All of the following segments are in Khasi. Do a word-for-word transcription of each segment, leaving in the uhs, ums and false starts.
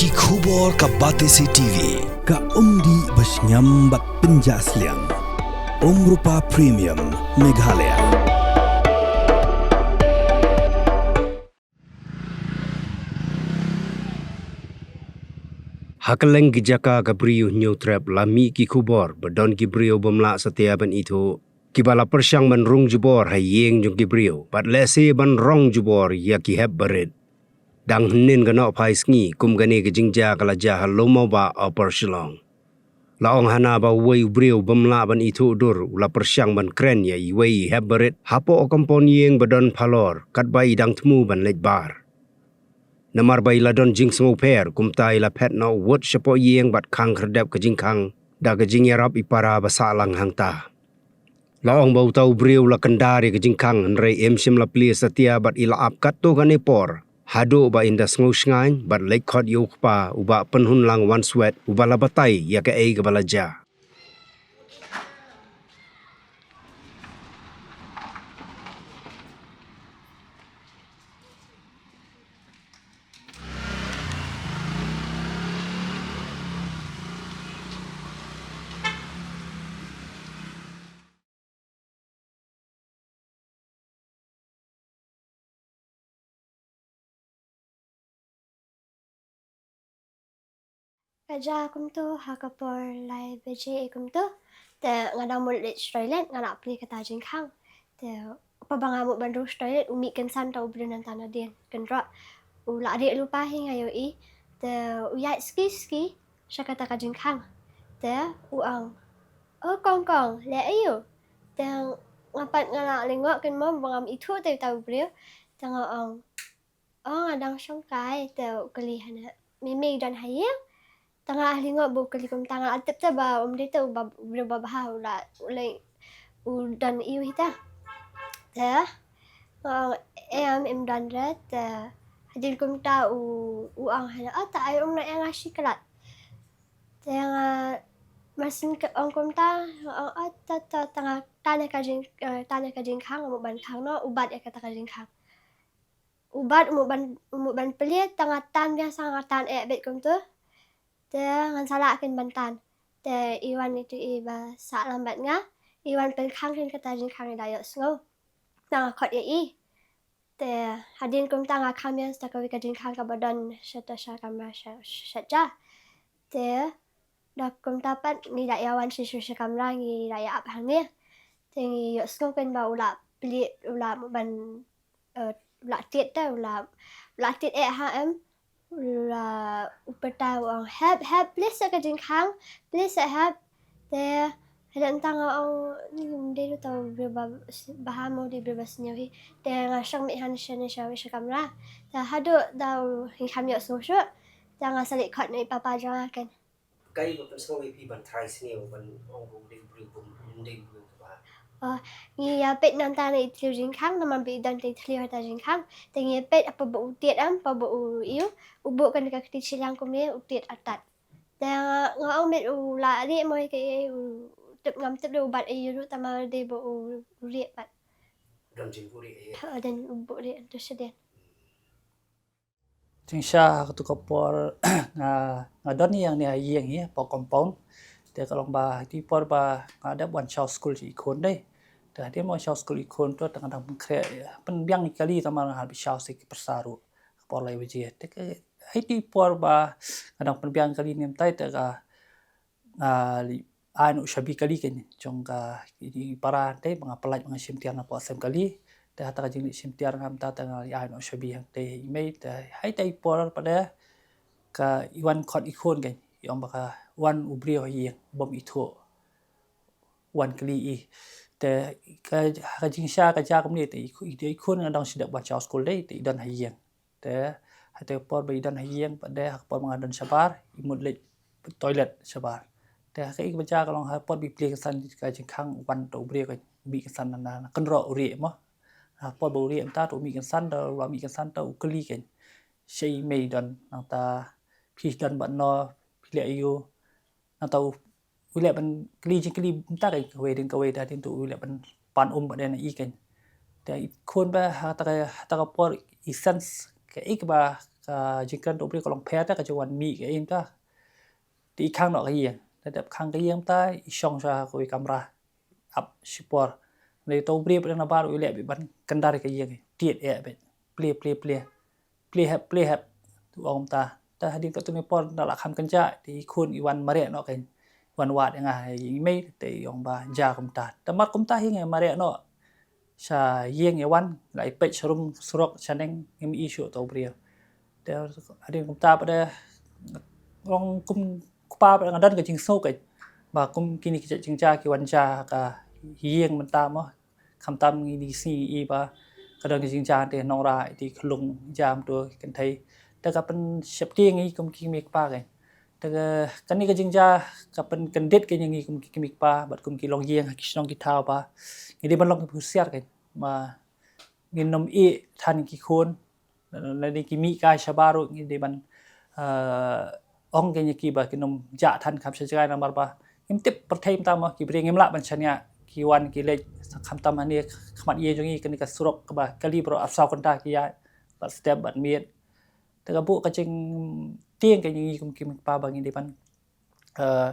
Ki khubor ka Batesi T V, ka umdih ba shngiam bad pynjah sliang. Umrupa Premium, Meghalaya. Ha kylleng ki jaka ka Bri U Hynñiewtrep la mih ki khubor ba don ki briew bym lah satia ban ithuh, kiba la pyrshang ban rung jubor ha ïing jong ki briew bad lehse ban rong jubor ïa ki hep barit. Dang hynnin ka nohphai sngi, kum kane ka jingjia ka la jia ha Lum Mawbah, Upper Shillong. La ong hana ba uwei u briew bym lah ban ithuh dur u la pyrshang ban kren ïa iwei i hep barit hapoh compound ïing ba don phalor, katba i dang thmu ban leit bar. Namar ba i la don jingsngewpher, kumta i la phet noh wut shapoh ïing bad khang khyrdep ka jingkhang da ka jingïarap i para ba sah lang hangta. La ong ba uta u briew la kyndar ïa ka jingkhang, hynrei im shym la plie satia bad i la ap katto katne por, haduh ba ynda sngew shngaiñ bad leit khot ïa u kpa, u Bah Pynhunlang Wanswet, uba la batai ïa kaei kaba la jia. Ka jia kumto ha ka por lai baje kumto. Te nga dang mut leit sha toilet, nga la plie kata jingkhang. Te u pa ba nga mut ban rung sha toilet u mih kynsan uta u briew nangta nadien kynroh. U la rieh lypa hi, nga ïohi. Te u ïaid ski ski sha kata ka jingkhang. Te u ong, "O kong kong, leh aïu?" Te nga pat nga la lyngngoh kynmaw ba ngam ithuh te uta u briew. Te nga ong, "O, nga dang shongkai." Te u kylli, "Hana, mei mei don ha ïing?" Te nga lyngngoh ba u kylli kumta, nga la tip te ba um dei te u ba, u briew babha, u la, u lei, u don aïu hi te. Te nga ong, "Em, im don re." Te hadien kumta u, u ong, "Hana, o, ta ai um na ïa nga shi klat." Te nga, mar shu ong kumta, nga ong, "O, ta, ta, ta nga tan ïa ka jing, eh, tan ïa ka jingkhang, mut ban khang noh." U bat ïa kata ka jingkhang. U bat, u mut ban, u mut ban plie, te nga tan biang sa, nga tan eh beit kumto. Te ngan sa lah keiñ ban tan. Te i wan itu i ba sah lang bad nga, i wan pynkhang keiñ kata jingkhang, i la ïohsngew. Te nga khot ïa i. Te hadien kumta nga khang biang sa kawei ka jingkhang kaba don sha ta sha kamra sha, sha ja. Te da kumta pat ngi la ïa wan shisha sha kamra, ngi la ïa ap hangne. Te ngi ïohsngew keiñ ba u la plie, u la mut ban, eh, u la tied te, u la, u la tied eh ha em. U la, u pyrta u ong, "Hep, hep, plie seh ka jingkhang, plie seh hep." Te hadien ta nga ong, "Ni ym dei ruh ta u briew ba, ba ha mo, dei briew ba sniew hi." Te nga shong mih hangne sha, sha, sha kamra. Te haduh da u hi kham ïohsngew shuh. Te nga sa leit khot na i papa jong nga keiñ. Kaei ba pynsngew ïa phi ban trai sniew, ban ong ba u dei u briew, ba um dei u briew kaba? Ah, ngi ïa peit nangta na i thliew jingkhang, namar ba i don te i thliew ha ta jingkhang. Te ngi ïa peit, haba u tied em, haba u ïoh, u buh kane ka kti shiliang kumne, u tied artat. Te nga, nga ong, "Met u la rieh mo ïa kaei, u tip, ngam tip de u bat aïu ruh, tangba dei ba u rieh pat." Don jingbuhrieh ïa. Ha, don u buhrieh, to shadien. Jingshisha ha katu ka por nga, nga don ïa ngi ha ïing hi, hapoh compound. Te ka long ba ha katu ka por ba nga dep wan shaw skul sha i khun dei. Te hadien ba wan shaw skul i khun to, te nga dang pynkhreh, pynbiang ïa kali, tangba nga hap shaw sha ki pyrsa ruh. Ka por lai baje. Te ka, ha katu ka por ba nga dang pynbiang kali ne em tai, te ka nga leit ai noh shabi kali keiñ jong ka, i para te, ba nga pynlait ba nga shim tiar napoh sem kali. Te ha ta ka jingleit shim tiar nga mynta te nga leit ai noh shabi hangtei ha i mei. Te ha kata ka por pat de ka i wan khot i khun keiñ, i ong ba ka wan u briew ha ïing bym ithuh, wan kylli i. Te ka, ka jingshisha ka jia kumne, te i khu-, i khun nga dang shu dep wan shaw skul dei, te i don ha ïing. Te ha kata ka por ba i don ha ïing pat de, ha ka por ba nga don shabar, i mut leit toilet shabar. Te ha kaei kaba jia ka long, ha ka por ba i plie kynsan ka jingkhang, wan ta u briew keiñ, mih kynsan na, na, na kynroh u rieh mo. Ha ka por ba u rieh mynta, te u mih kynsan, te u la mih kynsan, te u kylli keiñ sha i mei, don nangta, phi don bad no, phi leh aïu. Nangta u u leh ban kylli jingkylli mynta keiñ, kawei hadien kawei, da hadien to u leh ban pan um pat de na i keiñ. Te i khun ba ha kata ka, ha kata ka por i sense kaei kaba ka jingkren uta u briew ka long pher te ka jingwan mih ka ïing ta. Te i khang noh ka ïing. Te dep khang ka ïing ta, i shong sha kawei kamra ap shipor. Te uta u briew pat na bar u leh beit ban kyndar ka ïing. Tied eh beit. Plie, plie, plie. Plie hep, plie hep. Te u ong kumta. Te hadien katto katne por da la kham kynjah, te i khun i wan mareh noh kein. Wan wad ïa nga ïa i mei, te i ong ba jia kumta. Te mar kumta hi nga mareh noh sha ïing, ïa wan, la i peit sharum surok shaneng, ngim i shuh uta u briew. Te hadien kumta pat de, ong kum kpa pat de nga don ka jingsngew kein ba kum kine ki jait jingjia ki wan jia ha ka ïing mynta mo. Khamtam ngi, ngi sngew i ba ka don ka jingjia te nongrah, te khlung jam tu kynthei. Te ka pynsheptieng ngi kum ki kmie kpa kein. Te ka, kane ka jingjia ka pynkyndit kein ïa ngi kum ki kmie kpa bad kum ki longïing ha ki shnong ki thaw ba ngi dei ban long ki husiar kein. Ba ngin ym ïeh than ki khun, lane ki mih kai shabar ruh ngi dei ban, eh, ong kein ïa ki ba kin ym jah than kham sha jngai namar ba ngim tip pyrthei mynta mo, ki briew ngim lah ban shaniah, ki wan ki leit khamtam hangne khmat ïing jong ngi, kane ka surok kaba kali baroh arphew saw kynta ki ïaid bad step bad miet. Te ka buh ka jingtieng kein ïa ngi kum ki kmie kpa ba ngi dei ban, eh,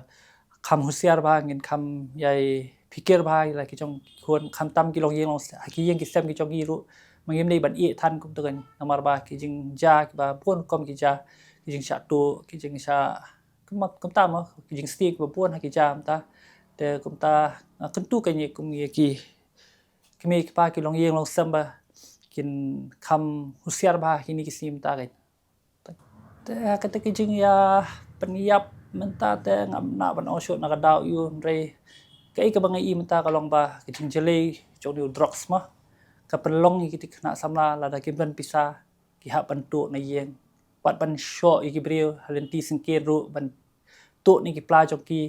kham husiar bha, ngin kham ïai phikir bha ïa la ki jong ki khun, khamtam ki longïing long, ha ki ïing ki sem ki jong ngi ruh. Ma ngim dei ban ïeh than kumta kein namar ba ki jingjia kiba bun rukom ki jia, ki jingshah tuh, ki jingshah kumta mo, ki jingstie kiba bun ha ki jia mynta. Te kumta nga kyntu kein ïa kum ïa ki kmie kpa ki longïing longsem ba kin kham husiar bha ha kine ki sngi mynta kein. Te kata ki jingïapynïap mynta te ngam lah ban ong shuh na ka daw aïu, hynrei kaei kaba nga i mynta ka long ba ka jingjylli jong une u drugs mo ka pynlong ïa kita ki khynnah samla, lada kim don pisa ki hap ban tuh na ïing, wat ban shoh ïa ki briew ha lynti syngkien ruh ban tuh na ki pla jong ki.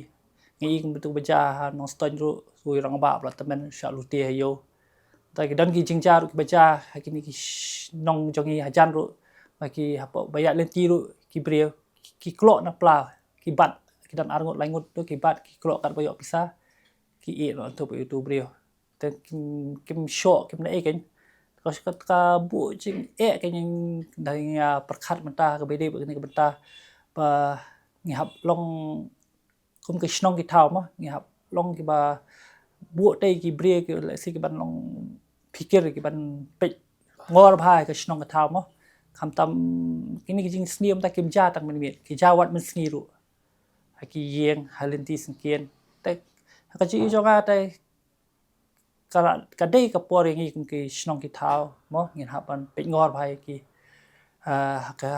Nga i kumta ba jia ha Nongstoiñ ruh, uwei u rangbah ba la tymmen shah lute ha ïew. Te ki don ki jingjia ruh kiba jia ha kine ki shnong jong ngi hajan ruh, ba ki hapoh ba ïaid lynti ruh ki briew ki, ki kloh na pla, ki bat, ki don ar ngut lai ngut ruh ki bat, ki kloh katba ïoh pisa, ki ïeh noh, tuh ïa uto u briew. Te kim, kim shoh, kim da ei kein. Ka, ka, ka buh jingeh kein, da nga pyrkhat mynta kaba ïadei bad kane ka bynta ba ngi hap long kum ki shnong ki thaw mo, ngi hap long kiba buh tei ki briew ki, lehse ki ban long phikir, ki ban peit ngor bha ïa ka shnong ka thaw mo. Khamtam kine ki jingsniew mynta kim jia tang mynmiet, ki jia wat mynsngi ruh ha ki ïing, ha lynti syngkien. Te ha ka jingïohi jong nga te ka, ka dei ka por ïa ngi kum ki shnong ki thaw mo, ngin hap ban peit ngor bha ïa ki, ah, ha ka,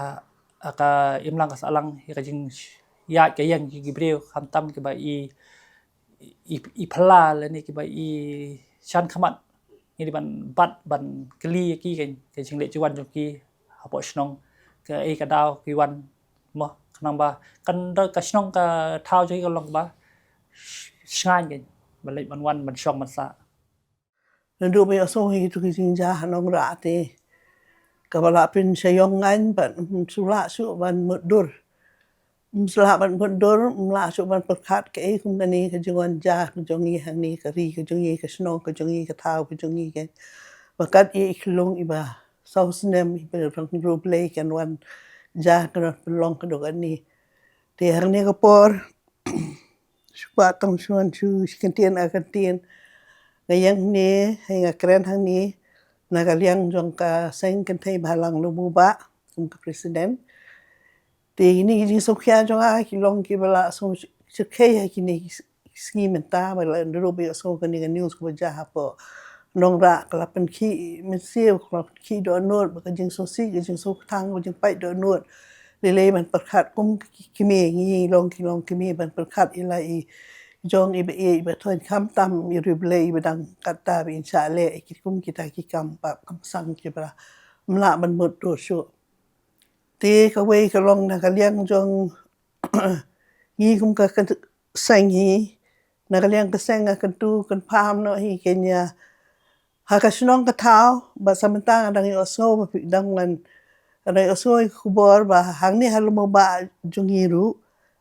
ha ka imlang ka sahlang, ïa ka jingïaid ka ïeng ki, ki briew, khamtam kiba i, i, i phylla lane kiba i shan khmat. Ngi dei ban bat, ban kylli ïa ki kein, ka jingleit jingwan jong ki hapoh shnong, kaei ka daw ki wan mo, khnang ba kan da ka shnong ka thaw jong ki kan long kaba sh-, shngaiñ kein ban leit ban wan, ban shong ban sah. Naduh ba ïohsngew ïa kito ki jingjia ha Nongrah te, kaba la pynshai ïong ngan bad ym shu lah shuh ban mutdur. Ym shu lah ban mutdur, ym lah shuh ban pyrkhat kaei kum kane ka jingwan jia ka jong ngi hangne, ka ri ka jong ngi, ka shnong ka jong ngi, ka thaw ka jong ngi kein. Ba kat ïa i khyllung iba saw snem iba dang riewblei kan wan jia, kan wan pynlong ka dok kane. Te hangne ka por shu kwah tang shu wan shu, shu kyntien, ah, kyntien. Nga ïeng hangne, hei, nga kren hangne na ka liang jong ka seng kynthei balang Lububah kum ka president. Te kine ki jingsngewkhia jong nga ki long kiba la sngewsih ha kine ki sngi mynta, ba la naduh ba ïohsngew kane ka news kaba jia hapoh Nongrah, ka la pynkhih mynsiem, ka la pynkhih dohnud, ba ka jingsngewsih, ka jingsngewthuh, ka jingpait dohnud. Lei lei ban pyrkhat kum ki kmie, ngi long ki longkmie, ban pyrkhat ïa la i jong iba ïeit iba thoiñ, khamtam i riewblei iba dang katta ba in shah leh ïa ki kum kita ki kam pap kam psang kiba ym lah ban mutdur shuh. Te kawei ka long na ka liang jong ngi kum ka, ka seng hi, na ka liang ka seng nga kyntu kynpham noh hi kein ïa ha ka shnong ka thaw, ba sa mynta nga dang ïohsngew, ba phi dang ngan, nga dang ïohsngew ïa ka khubor ba hangne ha Lububah jong ngi ruh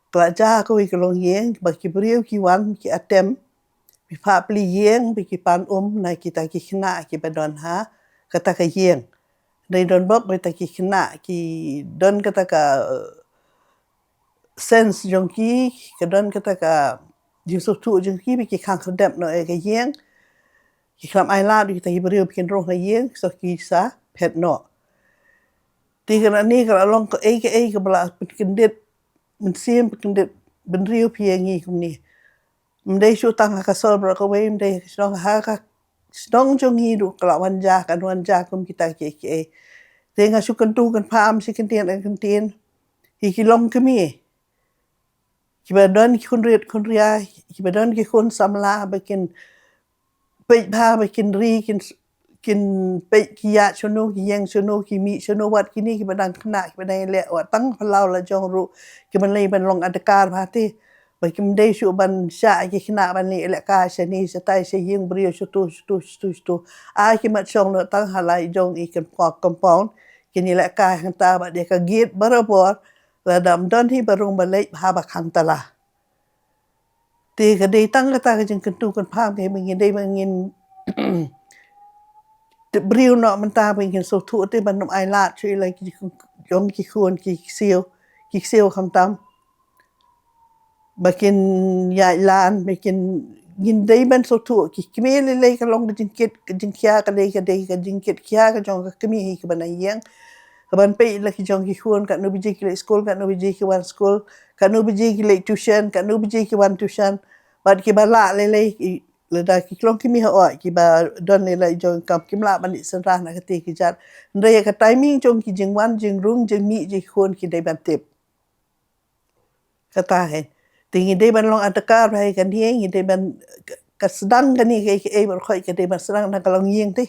ka la jia kawei ka longïing ba ki briew ki wan ki atem, ki phah plie ïing, ba ki pan um na kita ki khynnah kiba don ha kata ka ïing. Dei don bok bad kita ki khynnah ki don kata ka, eh, sense jong ki, ka don kata ka jingsngewthuh jong ki ba ki khang khyrdep noh ïa ka ïing. Ki khlem ailad ïa kita ki briew ba kin rung ha ïing, so ki sa phet noh. Te kane ka la long kaei kaei kaba la pynkyndit mynsiem, pynkyndit bynriew phi ïa ngi kumne. Ym dei shuh tang ha ka sor baroh kawei, ym dei ha ka shnong, ha ka shnong jong ngi ruh ka la wan jia, kan wan jia kum kita kiei kiei. Te nga shu kyntu kynpham shi kyntien ar kyntien ïa ki longkmie kiba don ki khun rit khun ria, kiba don ki khun samla, ba kin peit bha, ba kin ri, kin, kin peit ki ïaid shano, ki ïeng shano, ki mih shano, wat kine kiba dang khynnah, kiba dang ïaleh, wat tang phyllaw la jong ruh, kiban leit ban long adkar bha te. Ba kim dei shuh ban shah ïa ki khynnah ban leit ïalehkai shane shatai sha ïing briew shato shato shato shato. Ai ki mat shong noh tang ha la jong i compound, kin ïalehkai hangta bad ïa ka gate barabor, lada ym don hi ba rung ba leit bha ba khang tala. Te ka dei tang kata ka jingkyntu kynpham ka, ba ngin dei ba ngin tip briew noh mynta, ba ngin sngewthuh te ban ym ailad shuh ïa la ki jong ki khun ki ksiew, ki ksiew khamtam. Ba kin ïaid lan, ba kin, ngin dei ban sngewthuh, ki kmie lei lei ka long ka jingkit, ka jingkhia, ka dei, ka dei ka jingkit khia ka jong ka kmie hi kaban ïeng, kaban peit la ki jong ki khun, katno baje ki leit skul, katno baje ki wan skul, katno baje ki leit tuition, katno baje ki wan tuition. Bad kiba lah lei lei, ki, lada ki longkmie hooid kiba don lei lei jong kam, kim lah ban leit synran ha kata ka jait. Hynrei ïa ka timing jong ki jingwan, jingrung, jingmih jong ki khun ki dei ban tip. Kata hi. Te ngi dei ban long adkar bha ïa kane, ngi dei ban, ka, ka sdang kane kaei kaei baroh khoit ka dei ban sdang na ka longïing te.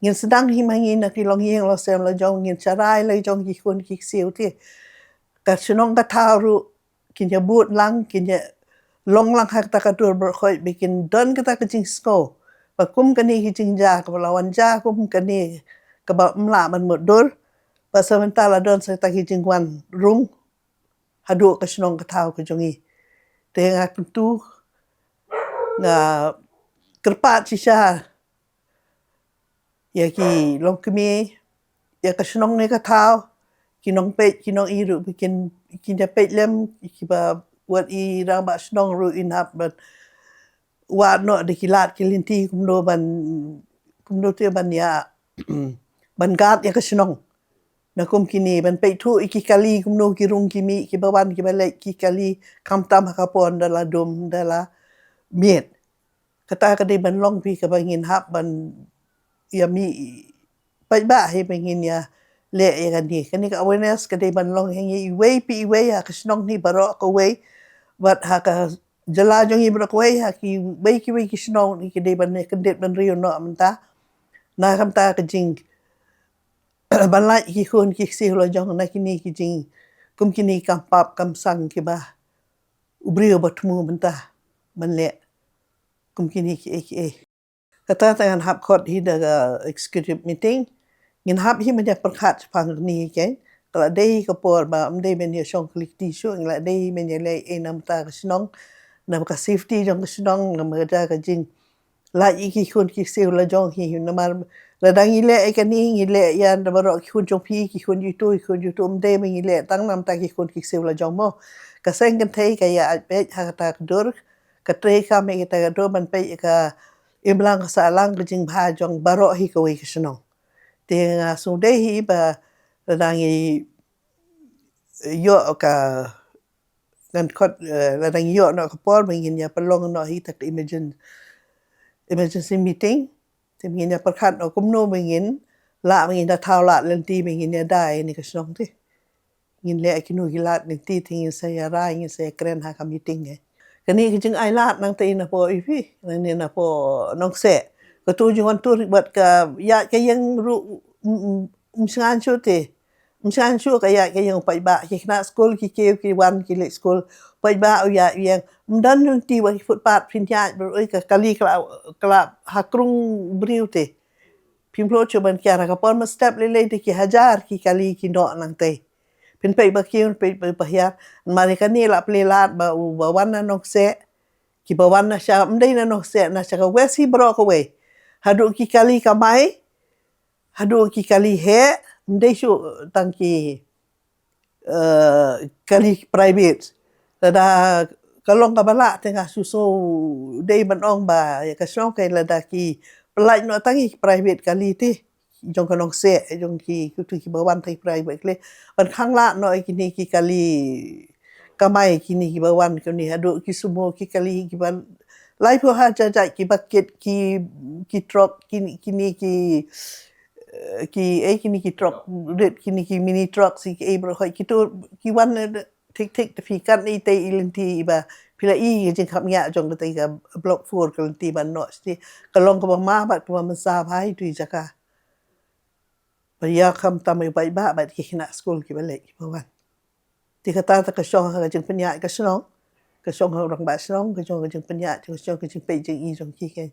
Ngin sdang hi ma ngi na ki longïing longsem la jong, ngin sharai la jong ki khun ki ksiew te. Ka shnong ka thaw ruh kin ïa bud lang, kin ïa long lang ha kata ka dur baroh khoit, ba kin don kata ka jingsngew ba kum kane ki jingjia kaba la wan jia kum kane kaba ym lah ban mutdur, ba sa mynta la don sa kata ki jingwan rung haduh ka shnong ka thaw ka jong ngi. Te nga kyntu, nga kyrpad shisha ïa ki longkmie, ïa ka shnong ne ka thaw, ki nongpeit, ki nong-i ruh ba kin, kin ïa peit lem, kiba wat i rangbah shnong ruh in hap ban wad noh da ki lad ki lynti kumno ban, kumno te ban ïa, ban guard ïa ka shnong na kum kine, ban peit thuh ïa ki kali kumno ki rung ki mih, kiba wan kiba leit ki kali, khamtam ha ka por da la dum da la miet. Kata ka dei ban long phi kaba ngin hap ban ïa mih paidbah hi ba ngin ïa leh ïa kane. Kane ka awareness ka dei ban long ha ngi iwei pa iwei, ha ka shnong hi baroh kawei, bad ha ka jylla jong ngi baroh kawei, ha kiwei kiwei ki shnong hi ki dei ban ïa kyndit bynriew noh mynta. Na kata ka jing ban lait ki khun ki ksiew la jong na kine ki jing, kum kine ki kam pap kam sang kiba u briew ba thmu mynta ban leh kum kine kiei kiei. Kata te ngan hap khot hi da ka executive meeting. Ngin hap hi ban ïa pyrkhat shaphang kane hi kein. Ka la dei ka por ba ym dei ban ïa shong kylli kti shuh, ngi la dei ban ïa leh ei na bynta ka shnong, na ka safety jong ka shnong, na bynta ka jing lait ïa ki khun ki ksiew la jong hi. Namar lada ngi leh ïa kane, ngi leh ïa na baroh ki khun jong phi, ki khun jong ito, ki khun jong ito, ym dei ba ngi leh tang na bynta ki khun ki ksiew la jong mo. Ka seng kynthei ka ïa aid beit ha kata ka dur, ka trei kam ïa kata ka dur ban peit ïa ka imlang ka sahlang, ka jingbha jong baroh hi kawei ka shnong. Te nga sngewdei hi ba lada ngi ïoh ka, ngan khot, eh, lada ngi ïoh noh ka por ba ngin ïa pynlong noh hi kata ka emergen-, emergency meeting. Te ngin ïa pyrkhat noh kumno ba ngin lah, ba ngin da thaw lad lynti ba ngin ïa da ïa kane ka shnong te. Ngin leh kino ki lad lynti te ngin sa ïa rai, ngin sa ïa kren ha ka meeting eh. Kane ka jingai lad nangta ïa napoh ïa phi, nangta ïa napoh Nongseh. Katu jingwan tur bad ka ïaid ka ïeng ruh, mm, mm, ym shngaiñ shuh te. Ym shngaiñ shuh ka ïaid ka ïeng u paidbah, ki khynnah skul ki kiew ki wan ki leit skul. Paidbah u ïaid u ïeng. Ym don lynti wat ki footpath phin ïaid bad oi ka kali ka la, ka la ha krung briew te. Phim tlot shuh ban kiar, ha ka por mynstep lei lei te ki hajar ki kali ki noh nangtei. Phin peit ba kiew, peit ba, ba hiar. Namar ïa kane la plie lad ba u ba wan na Nongseh, kiba wan na sha, ym dei na Nongseh, na sha ka west hi baroh kawei. Haduh ki kali kamai, Haduh ki kali heh, ym dei shuh tang ki, eh, kali private. Lada ka long kaba lah te nga shu shu dei ban ong ba ïa ka shnong ka lada ki pynlait noh tang ki private kali te jong ka Nongseh, jong ki, kitu kiba wan tang ki private kali, ban khang lah noh ïa kine ki kali kamai, kine kiba wan kine haduh ki sumo, ki kali kiba laiphew hajar jait, kiba kit, ki, ki truck, kine, kine ki, eh, ki, eh, kine ki truck rit, kine ki mini truck, si ki, eh, bro, hoi, kitu ki wan, eh, thik thik te phi kan ïa te i lynti iba phi la i ka jingkhapngiah jong kata ka Block four, ka lynti ban noh shatei. Ka long kaba ma bad kaba mynsaw bha itu i jaka. Ba ïa khamtam i bad, bad, bad ki khynnah skul kiba leit kiba wan. Te kata te ka shong ha ka jingpynïaid ka shnong, ka shong ha u rangbah shnong, ka shong ha ka jingpynïaid, ka shong ha ka jingpeit jingi jong ki, ka